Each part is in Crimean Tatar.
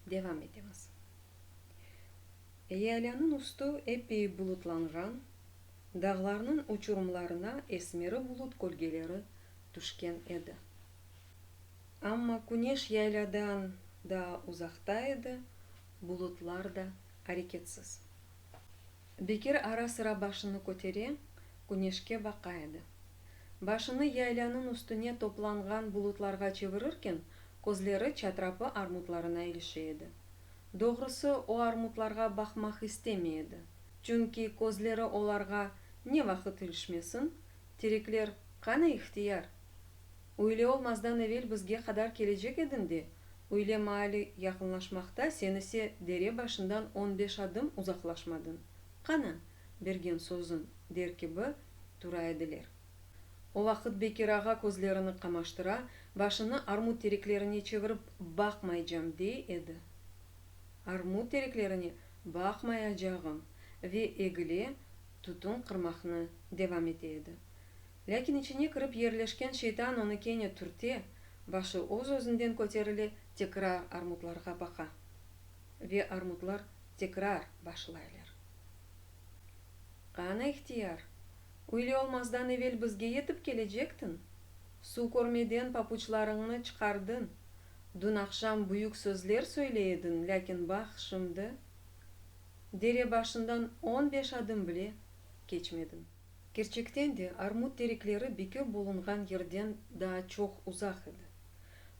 Devam etemiz. Yaylânıñ üstü eppeyi bulutlanğan, dağlarnıñ uçurımlarına esmeri bulut kölgeleri tüşken edi. Amma küneş yaylâdan daa uzaqta edi, bulutlar da areketsiz. Bekir ara-sıra başını kötere, küneşke baqa edi. Başını yaylânıñ üstüne toplanğan bulutlarğa çevirirken, közleri çatrapı armutlarına ilişe edi. Doğrusı, o armutlarğa baqmaq istemey edi. Çünki közleri olarğa ne vaqıt ilişmesin, terekler, Qana ihtiyar? Üyle olmazdan evel bizge qadar kelecek ediñ de, üyle maali yaqınlaşmaqta, sen ise dere başından on beş adım uzaqlaşmadıñ. Qana, bergen sözüñ, der kibi tura ediler. O vaqıt Bekir ağa közlerini qamaştıra, başını armut tereklerine çevirip, baqmaycam, dey edi. Armut tereklerine baqmayacağım ve egile tütün qırmaqnı devam ete edi. Lâkin içine kirip yerleşken şeytan onı kene türte, başı öz-özünden köterile, tekrar armutlarğa baqa. Ve armutlar tekrar başlaylar. Qana, ihtiyar, üyle olmazdan evel bizge yetip kelecektiñ? Suv körmeden papuçlarıñnı çıqardıñ. Dün aqşam büyük sözler söyley ediñ, lâkin baq, şimdi dere başından on beş adım bile keçmediñ. Kerçekten de, armut terekleri Bekir bulunğan yerden daa çoq uzaq edi.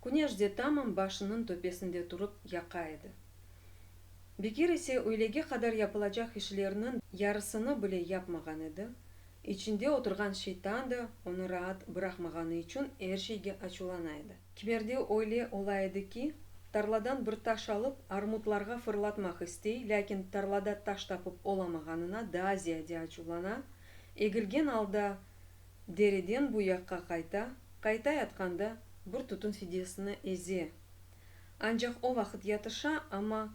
Küneş de tamam başınıñ töpesinde turıp yaqa edi. Bekir ise üylege qadar yapılacaq işlerniñ yarısını bile yapmağan edi, içinde oturğan şeytan da onı raat bıraqmağanı içün er şeyge açuvlana edi. Kimerde öyle ola edi ki, tarladan bir taş alıp, armutlarğa fırlatmaq istey, lâkin tarlada taş tapıp olamağanına daa ziyade açuvlana, egilgen alda dereden bu yaqqa qayta, qaytayatqanda bir tütün fidesini eze. Ancaq o vaqıt yatışa, amma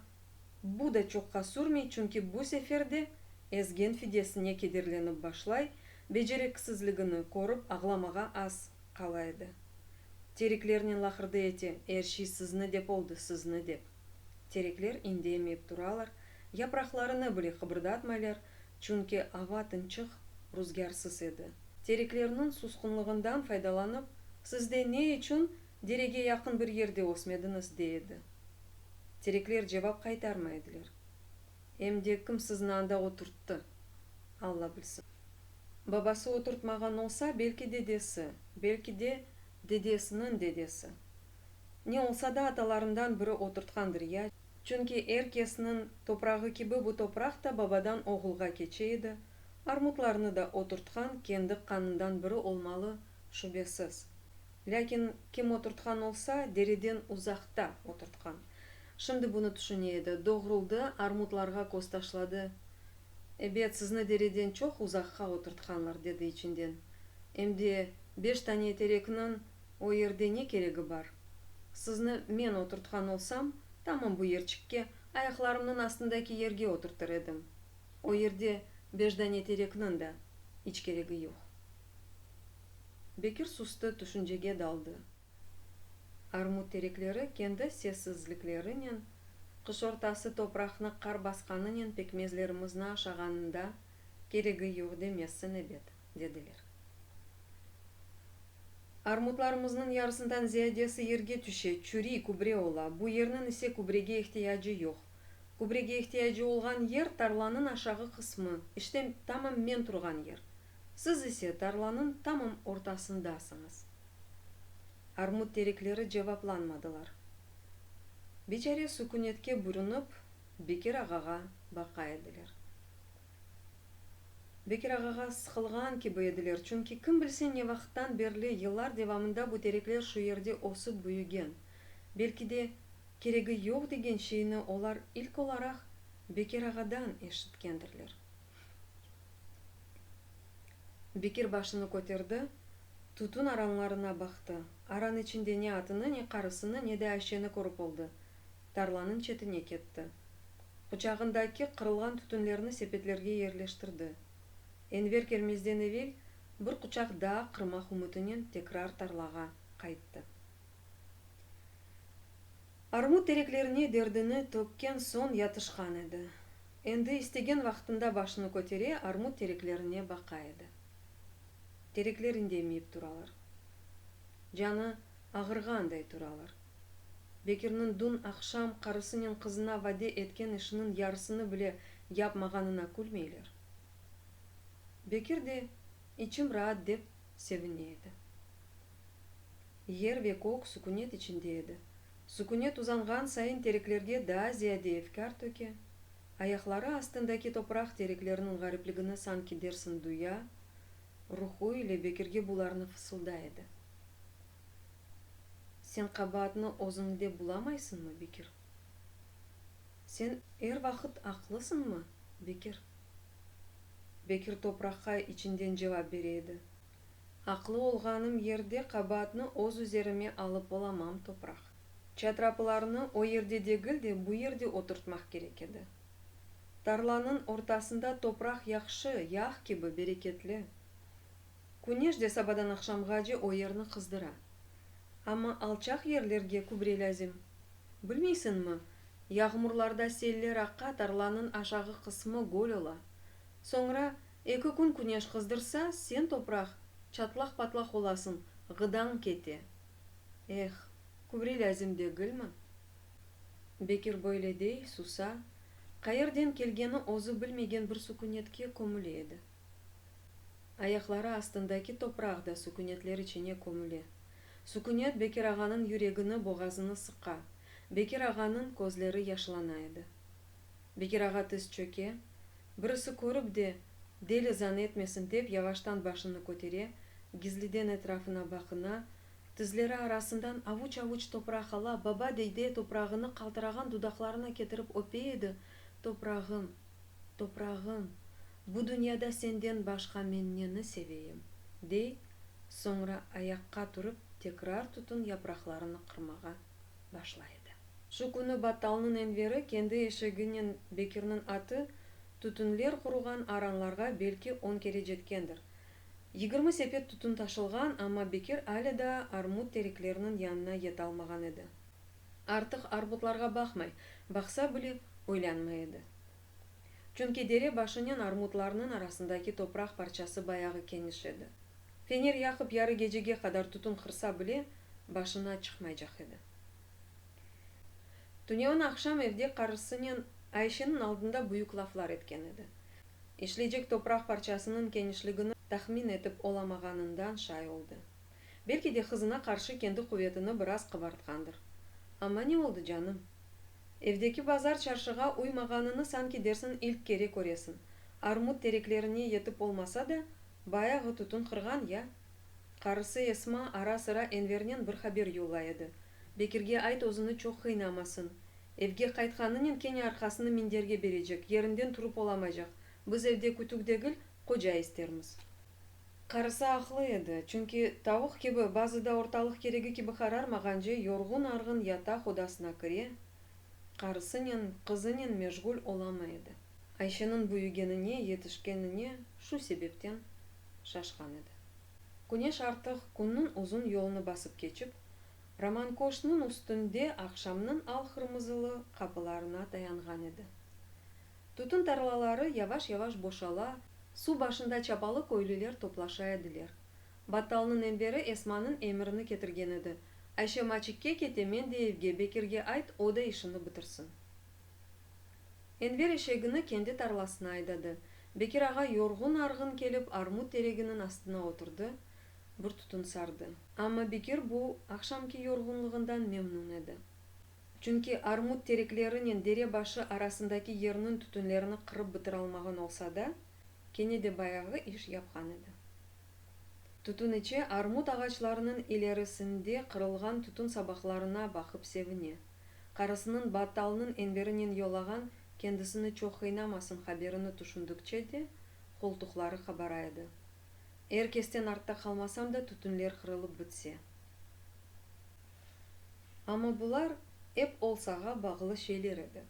bu da çoqqa sürmey, çünki bu sefer de ezgen fidesine kederlenip başlay, becereksizligini körip ağlamağa az qala edi. Tereklernen laqırdı ete, er şey sizni dep oldı, sizni dep. Terekler indemeyip turalar, yapraqlarını bile qıbırdatmaylar, çünki ava tınçıq, ruzgârsız edi. Tereklerniñ susqunlığından faydalanıp, Siz de ne içün derege yaqın bir yerde ösmediñiz? dey edi. Terekler cevap qaytarmay ediler. Em de kim sizni anda oturttı? Alla bilsin. Babası oturtmağan olsa, belki dedesi, belki de dedesiniñ dedesi. Ne olsa da atalarından biri oturtqandır ya, çünki er kesniñ toprağı kibi bu topraq da babadan oğulğa keçe edi, armutlarnı da oturtqan kendi qanından biri olmalı, şübesiz. Lâkin kim oturtqan olsa, dereden uzaqta oturtqan. Şimdi bunı tüşüne edi, doğruldı, armutlarğa köz taşladı. Ebet, sizni dereden çoq uzaqqa oturtqanlar, dedi içinden. Em de beş tane terekniñ o yerde ne keregi bar? Sizni men oturtqan olsam, tamam bu yerçikke, ayaqlarımnıñ astındaki yerge oturtır edim. O yerde beş dane terekniñ da iç keregi yoq. Bekir sustı, tüşüncege daldı. Armut terekleri kendi sessizliklerinen, qış ortası topraqnı qar basqanınen pekmezlerimizni aşağanında keregi yoq demezsiñ ebet, dediler. Armutlarımıznıñ yarısından ziyadesi yerge tüşe, çürüy, kübre ola, bu yerniñ ise kübrege ihtiyacı yoq. Kübrege ihtiyacı olğan yer tarlanıñ aşağı qısmı, işte tamam men turğan yer. Siz ise tarlanıñ tamam ortasındasıñız. Armut terekleri cevaplanmadılar. Biçare sükünetke bürünip, Bekir ağağa baqa ediler. Bekir ağağa sıqılğan kibi ediler, çünki kim bilse ne vaqıttan berli, yıllar devamında bu terekler şu yerde ösip büyügen. Belki de, keregi yoq degen şeyni olar ilk olaraq Bekir ağadan eşitkendirler. Bekir başını köterdi, tütün aranlarına baqtı. Aran içinde ne atını, ne qarısını, ne de Ayşeni körip oldı. Tarlanıñ çetine ketti. Quçağındaki qırılğan tütünlerni sepetlerge yerleştirdi. Enver kelmezden evel bir quçaq daa qırmaq ümütinen tekrar tarlağa qayttı. Armut tereklerine derdini tökken soñ yatışqan edi. Endi istegen vaqtında başını kötere, armut tereklerine baqa edi. Terekler indemeyip turalar. Canı ağırğanday turalar. Bekirniñ dün aqşam qarısınen qızına vade etken işiniñ yarısını bile yapmağanına külmeyler. Bekir de içim raat dep sevine edi. Yer ve kök sükünet içinde edi. Sükünet uzanğan sayın tereklerge daa ziyade efkâr töke, ayaqları astındaki topraq tereklerniñ ğaripligini sanki dersin duya, ruhu ile Bekirge bularnı fısılday edi. Sen qabaatnı özüñde bulamaysıñmı, Bekir? Sen er vaqıt aqlısıñmı, Bekir? Bekir topraqqa içinden cevap bere edi. Aqlı olğanım yerde qabaatnı öz üzerime alıp olamam, topraq. Çatrapılarnı o yerde degil de, bu yerde oturtmaq kerek edi. Tarlanıñ ortasında topraq yahşı, yağ kibi, bereketli. Küneş de sabadan aqşamğace o yerni qızdıra. Amma alçaq yerlerge kübre lâzim. Bilmeysiñmi, yağmurlarda seller aqa, tarlanıñ aşağı qısmı göl ola. Soñra eki kün küneş qızdırsa, sen topraq, çatlaq-patlaq olasıñ, ğıdañ kete. Eh, kübre lâzim degilmi? Bekir böyle dey, susa, qayerden kelgeni özü bilmegen bir sükünetke kömüle edi. Ayaqları astındaki topraq da sükünetler içine kömüle. Sükünet Bekir ağanıñ yüregini, boğazını sıqa. Bekir ağanıñ közleri yaşlana edi. Bekir ağa tiz çöke, birisi körip de, deli zan etmesin dep yavaştan başını kötere, gizliden etrafına baqına, tizleri arasından avuç-avuç topraq ala, baba dey-de toprağını qaltırağan dudaqlarına ketirip öpe edi, Toprağım, toprağım, bu dünyada senden başqa men neni seveyim? dey, soñra ayaqqa turıp tekrar tütün yapraqlarını qırmağa başlay edi. Şu künü Battalnıñ Enveri kendi eşeginen Bekirniñ atı tütünler quruğan aranlarğa belki on kere cetkendir. 20 sepet tütün taşılğan, amma Bekir ale daa armut terekleriniñ yanına yetalmağan edi. Artıq armutlarğa baqmay, baqsa bile oylanmay edi. Çünki dere başınen armutlarnıñ arasındaki topraq parçası bayağı keniş edi. Fener yaqıp yarı gecege qadar tütün qırsa bile, başına çıqmaycaq edi. Tünevin aqşam evde qarısınen Ayşeniñ aldında büyük laflar etken edi. İşleycek topraq parçasınıñ kenişligini tahmin etip olamağanından şay oldı. Belki de qızına qarşı kendi quvetini biraz qabartqandır. Amma ne oldı, canım? Evdeki bazar çarşığa uymağanını sanki dersiñ ilk kere köresiñ. Armut tereklerine yetip olmasa da, bayağı tütün qırğan ya. Qarısı Esma ara-sıra Envernen bir haber yollay edi, Bekirge ayt özüni çoq qıynamasın. Evge qaytqanınen kene arqasını minderge berecek, yerinden turıp olamaycaq. Biz evde kütük degil, qoca istermiz. Qarısı aqlı edi, çünki tavuq kibi bazıda ortalıq keregi kibi qararmağance yorğun-arğın yataq odasına kire, qarısınen, qızınen meşğul olamay edi. Ayşeniñ büyügenine, yetişkenine şu sebepten şaşqan edi. Küneş artıq künniñ uzun yolunı basıp keçip, Romankoşnıñ üstünde aqşamnıñ al-qırmızılı qapılarına tayanğan edi. Tütün tarlaları yavaş-yavaş boşala, suv başında çapalı köylüler toplaşa ediler. Battalnıñ Enveri Esmanıñ emirini ketirgen edi, Ayşe Maçikke kete, men de evge, Bekirge ayt, o da işini bitirsin. Enver eşegini kendi tarlasına aydadı. Bekir ağa yorğun-arğın kelip armut tereginiñ astına oturdı, bir tütün sardı. Amma Bekir bu aqşamki yorğunlığından memnün edi. Çünki armut tereklerinen dere başı arasındaki yerniñ tütünlerini qırıp bitiralmağan olsa da, kene de bayağı iş yapqan edi. Tütün içe, armut ağaçlarınıñ ilerisinde qırılğan tütün sabaqlarına baqıp sevine. Qarısınıñ Battalnıñ Enverinen yollağan kendisini çoq qıynamasın haberini tüşündikçe de qoltuqları qabara edi. Er kesten artta qalmasam da tütünler qırılıp bitse. Amma bular ep olsağa bağlı şeyler edi.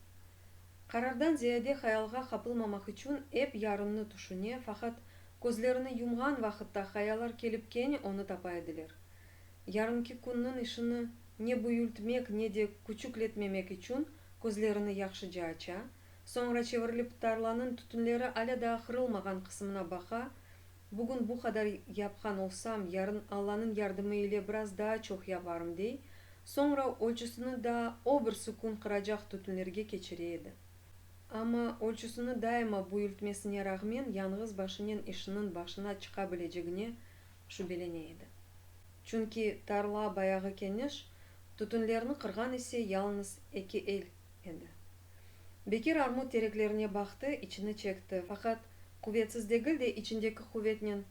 Qarardan ziyade hayalğa qapılmamaq içün ep yarınnı tüşüne, faqat közlerini yumğan vaqıtta hayalar kelip kene onı tapa ediler. Yarınki künniñ işini ne büyültmek, ne de küçükletmemek içün közlerini yahşıca aça, soñra çevirilip tarlanıñ tütünleri alâ daa qırılmağan qısımına baqa, Bugün bu qadar yapqan olsam, yarın Allanıñ yardımı ile biraz daa çoq yaparım, dey, soñra ölçüsini daa o birsi kün qıracaq tütünlerge keçire edi. Amma ölçüsini daima büyültmesine rağmen yañğız başınen işniñ başına çıqa bilecegine şübelene edi. Çünki tarla bayağı keniş, tütünlerni qırğan ise yalıñız eki el edi. Bekir armut tereklerine baqtı, içini çekti, faqat quvetsiz degil de, içindeki quvetnen,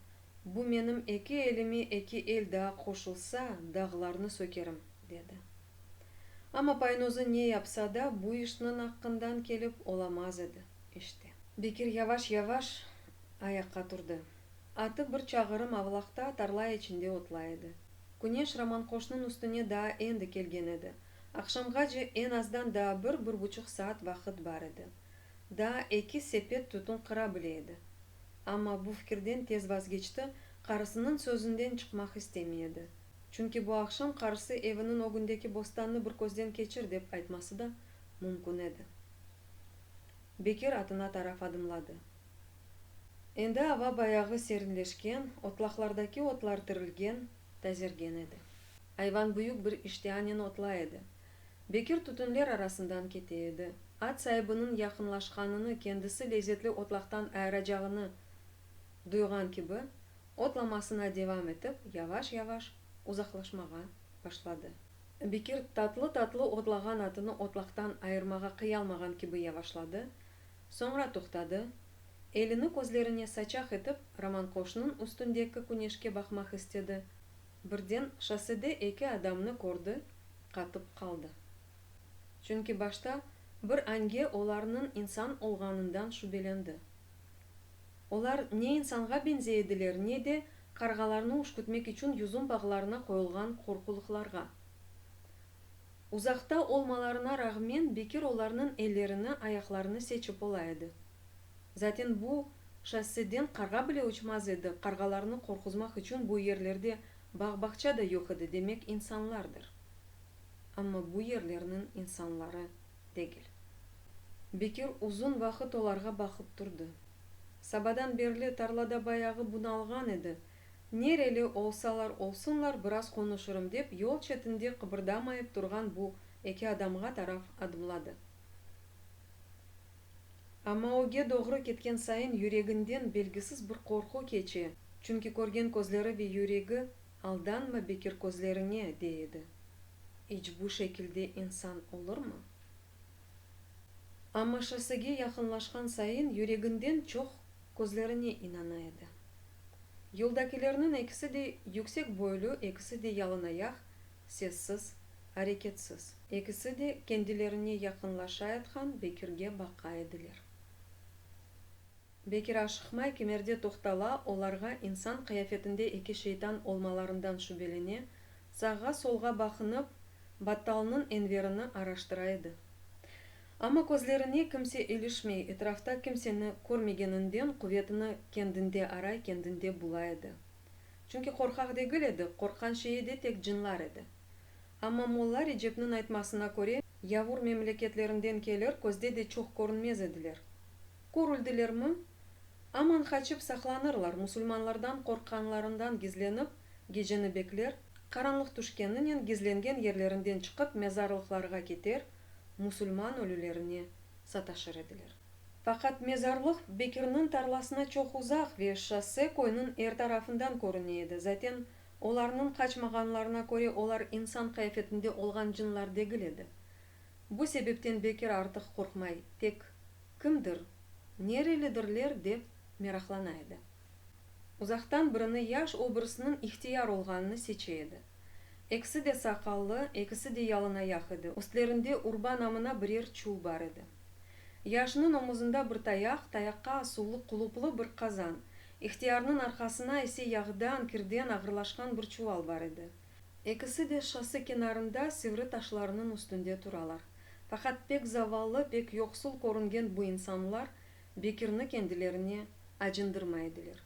Bu menim eki elime eki el daa qoşulsa, dağlarnı sökerim, dedi. Amma paynozı ne yapsa da, bu işniñ aqqından kelip olamaz edi, işte. Bekir yavaş-yavaş ayaqqa turdı. Atı bir çağırım avlaqta, tarla içinde otlay edi. Küneş Romanqoşnıñ üstüne daa endi kelgen edi. Aqşamğace eñ azdan daa bir, bir buçuq saat vaqıt bar edi. Daa eki sepet tütün qıra bile edi. Amma bu fikirden tez vazgeçti, qarısınıñ sözünden çıqmaq istemey edi. Çünki bu aqşam qarısı eviniñ ögündeki bostannı bir közden keçir dep aytması da mümkün edi. Bekir atına taraf adımladı. Endi ava bayağı serinleşken, otlaqlardaki otlar tirilgen, tazergen edi. Ayvan büyük bir iştianen otlay edi. Bekir tütünler arasından kete edi. At saibiniñ yaqınlaşqanını, kendisi lezetli otlaqtan ayıracağını duyğan kibi, otlamasına devam etip, yavaş-yavaş uzaqlaşmağa başladı. Bekir tatlı-tatlı otlağan atını otlaqtan ayırmağa qıyalmağan kibi yavaşladı, soñra toqtadı, elini közlerine saçaq etip, Romanqoşnıñ üstündeki küneşke baqmaq istedi, birden şossede eki adamnı kördi, qatıp qaldı. Çünki başta bir ange olarnıñ insan olğanından şübelendi. Olar ne insanğa beñzey ediler, ne de qarğalarnı üşkütmek içün yüzüm bağlarına qoyulğan qorqulıqlarğa. Uzaqta olmalarına rağmen Bekir olarnıñ ellerini, ayaqlarını seçip ola edi. Zaten bu şosseden qarğa bile uçmaz edi, qarğalarnı qorquzmaq içün bu yerlerde bağ-bağça da yoq edi, demek insanlardır. Amma bu yerlerniñ insanları degil. Bekir uzun vaqıt olarğa baqıp turdı. Sabadan berli tarlada bayağı bunalğan edi, nereli olsalar olsunlar biraz qonuşırım dep yol çetinde qıbırdamayıp turğan bu eki adamğa taraf adımladı. Amma ögge doğru ketken sayın yüreginden belgisiz bir qorqu keçe, çünki körgen közleri ve yüregi Aldanma, Bekir, közleriñe, dey edi. İç bu şekilde insan olurmı? Amma şossege yaqınlaşqan sayın yüreginden çoq közlerine inana edi. Yoldakilerniñ ekisi de yüksek boylu, ekisi de yalınayaq, sessiz, areketsiz. Ekisi de kendilerine yaqınlaşayatqan Bekirge baqa ediler. Bekir aşıqmay kimerde toqtala, olarğa insan qıyafetinde eki şeytan olmalarından şübelene, sağğa-solğa baqınıp, Battalnıñ Enverini araştıra edi. Amma közlerine kimse ilişmey, etrafta kimseni körmegeninden quvetini kendinde aray, kendinde bula edi. Çünki qorqaq degil edi, qorqqan şeyi de tek cınlar edi. Amma Molla Recepniñ aytmasına köre, yavur memleketlerinden kelir, közde de çoq körünmez ediler. Körüldilermi, aman qaçıp saqlanırlar, musulmanlardan qorqqanlarından gizlenip, geceni bekler, qaranlıq tüşkeninen gizlengen yerlerinden çıqıp mezarlıqlarğa keter, musulman ölülerine sataşır ediler. Faqat mezarlıq Bekirniñ tarlasına çoq uzaq ve şosse köyniñ er tarafından körüne edi, zaten olarnıñ qaçmağanlarına köre olar insan qıyafetinde olğan cınlar degil edi. Bu sebepten Bekir artıq qorqmay, tek kimdir, nerelidirler dep meraqlana edi. Uzaqtan birini yaş, o birisiniñ ihtiyar olğanını seçe edi. Ekisi de saqallı, ekisi de yalınayaq edi, üstlerinde urba namına birer çul bar edi. Yaşnıñ omuzında bir tayaq, tayaqqa asuvlı quluplı bir qazan, ihtiyarnıñ arqasına ise yağdan, kirden ağırlaşqan bir çuval bar edi. Ekisi de şosse kenarında sivri taşlarnıñ üstünde turalar. Faqat pek zavallı, pek yoqsul körüngen bu insanlar Bekirni kendilerine acındırmay ediler.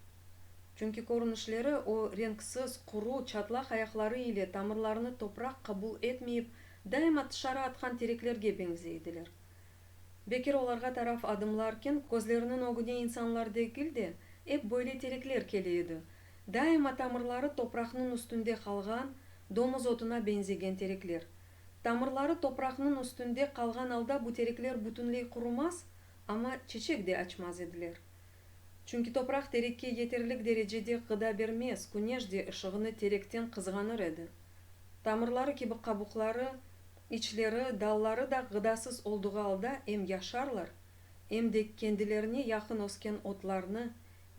Çünki körünişleri o renksiz, quru, çatlaq ayaqları ile tamırlarını topraq qabul etmeyip daima tışarı atqan tereklerge beñzey ediler. Bekir olarğa taraf adımlarken, közleriniñ ögüne insanlar degil de, ep böyle terekler kele edi, daima tamırları topraqnıñ üstünde qalğan, domuz otuna beñzegen terekler. Tamırları topraqnıñ üstünde qalğan alda bu terekler bütünley qurumaz, amma çeçek de açmaz ediler. Çünki topraq terekke yeterlik derecede ğıda bermez, küneş de ışığını terekten qızğanır edi. Tamırları kibi qabuqları, içleri, dalları da ğıdasız olduğı alda em yaşarlar, em de kendilerine yaqın ösken otlarnı,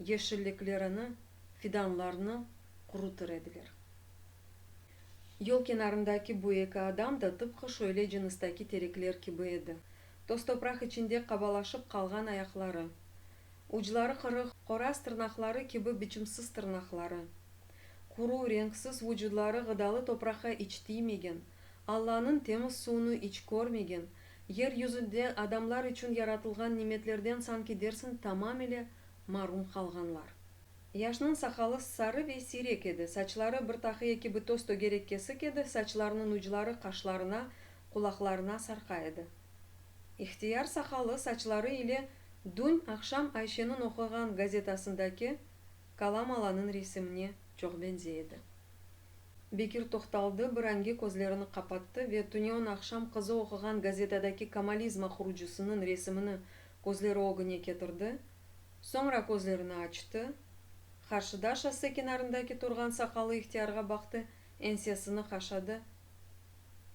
yeşilliklerini, fidanlarnı qurutır ediler. Yol kenarındaki bu eki adam da tıpqı şöyle cınıstaki terekler kibi edi. Toz-topraq içinde qabalaşıp qalğan ayaqları, ucları qırıq qoraz tırnaqları kibi biçimsiz tırnaqları, quru, renksiz vucudları ğıdalı topraqqa iç tiymegen, Allanıñ temiz suvunı iç körmegen, yer yüzünde adamlar içün yaratılğan nimetlerden sanki dersiñ tamamile marum qalğanlar. Yaşnıñ saqalı sarı ve siyrek edi, saçları bir taqiye kibi toz-tögerek kesik edi, saçlarınıñ ucları qaşlarına, qulaqlarına sarqa edi. İhtiyar saqalı, saçları ile dün aqşam Ayşeniñ oquğan gazetasındaki Kalamalanıñ resimine çoq beñzey edi. Bekir toqtaldı, bir angi közlerini qapattı ve tünevin aqşam qızı oquğan gazetadaki komalizma qurucısınıñ resimini közleri ögüne ketirdi, soñra közlerini açtı, qarşıda şosse kenarındaki turğan saqalı ihtiyarğa baqtı, ensesini qaşadı,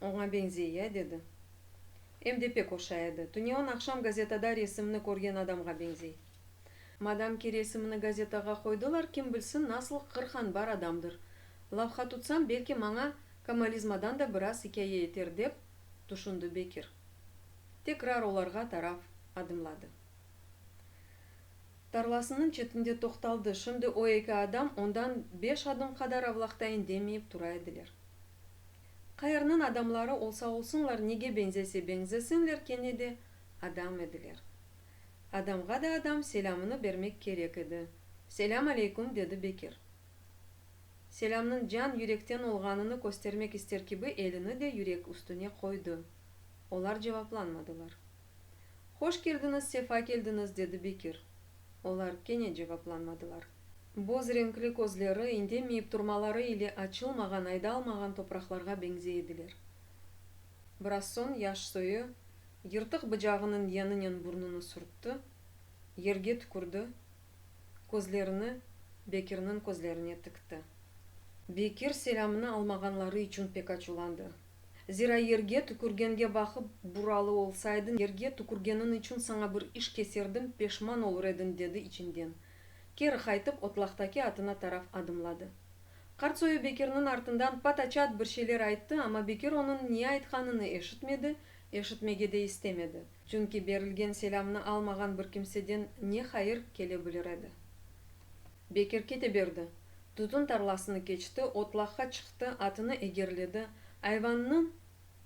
Oña beñzey ya, dedi. Em de pek oşay edi. Tünevin aqşam gazetada resimni körgen adamğa beñzey. Madamki resimni gazetağa qoydılar, kim bilsin nasıl qırq-anbar adamdır. Lafqa tutsam, belki maña komalizmadan da biraz ikâye eter dep, tüşündi Bekir. Tekrar olarğa taraf adımladı. Tarlasınıñ çetinde toqtaldı. Şimdi o eki adam ondan beş adım qadar avlaqta indemeyip tura ediler. Qayerniñ adamları olsa olsunlar, nege beñzese beñzesinler, kene de adam ediler. Adamğa da adam selâmını bermek kerek edi. Selâm aleyküm, dedi Bekir. Selâmnıñ can yürekten olğanını köstermek ister kibi elini de yürek üstüne qoydı. Olar cevaplanmadılar. Hoş keldiñiz, sefa keldiñiz, dedi Bekir. Olar kene cevaplanmadılar. Boz renkli közleri, indemeyip turmaları ile açılmağan, aydalmağan topraqlarğa beñzey ediler. Biraz soñ yaş soyu yırtıq bıcağınıñ yanınen burnunı sürtti, yerge tükürdi, közlerini Bekirniñ közlerine tikti. Bekir selâmını almağanları içün pek açuvlandı. Zira yerge tükürgenge baqıp, buralı olsaydın, yerge tükürgeniñ içün saña bir iş keserdim, peşman olur ediñ, dedi içinden. Keri qaytıp, otlaqtaki atına taraf adımladı. Qart soyu Bekirniñ artından pat-açat bir şeyler ayttı, amma Bekir onıñ ne aytqanını eşitmedi, eşitmege de istemedi. Çünki berilgen selâmnı almağan bir kimseden ne hayır kele bilir edi? Bekir kete berdi. Tütün tarlasını keçti, otlaqqa çıqtı, atını egerledi, ayvannıñ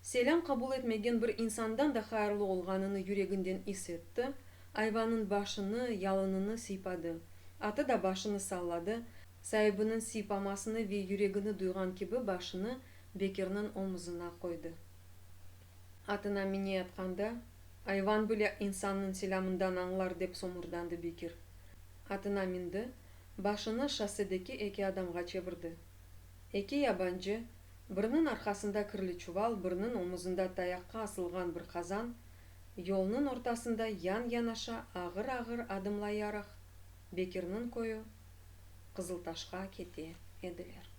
selâm qabul etmegen bir insandan da hayırlı olğanını yüreginden is etti, ayvannıñ başını, yalınını sıypadı. Atı da başını salladı, saibiniñ sıypamasını ve yüregini duyğan kibi başını Bekirniñ omuzına qoydı. Atına mineyatqanda, ayvan bile insannıñ selâmından añlar, dep somurdandı Bekir. Atına mindi, başını şossedeki eki adamğa çevirdi. Eki yabancı, biriniñ arqasında kirli çuval, biriniñ omuzında tayaqqa asılğan bir qazan, yolnıñ ortasında yan-yanaşa ağır-ağır adımlayaraq Bekirniñ köyü Qızıltaşqa kete ediler.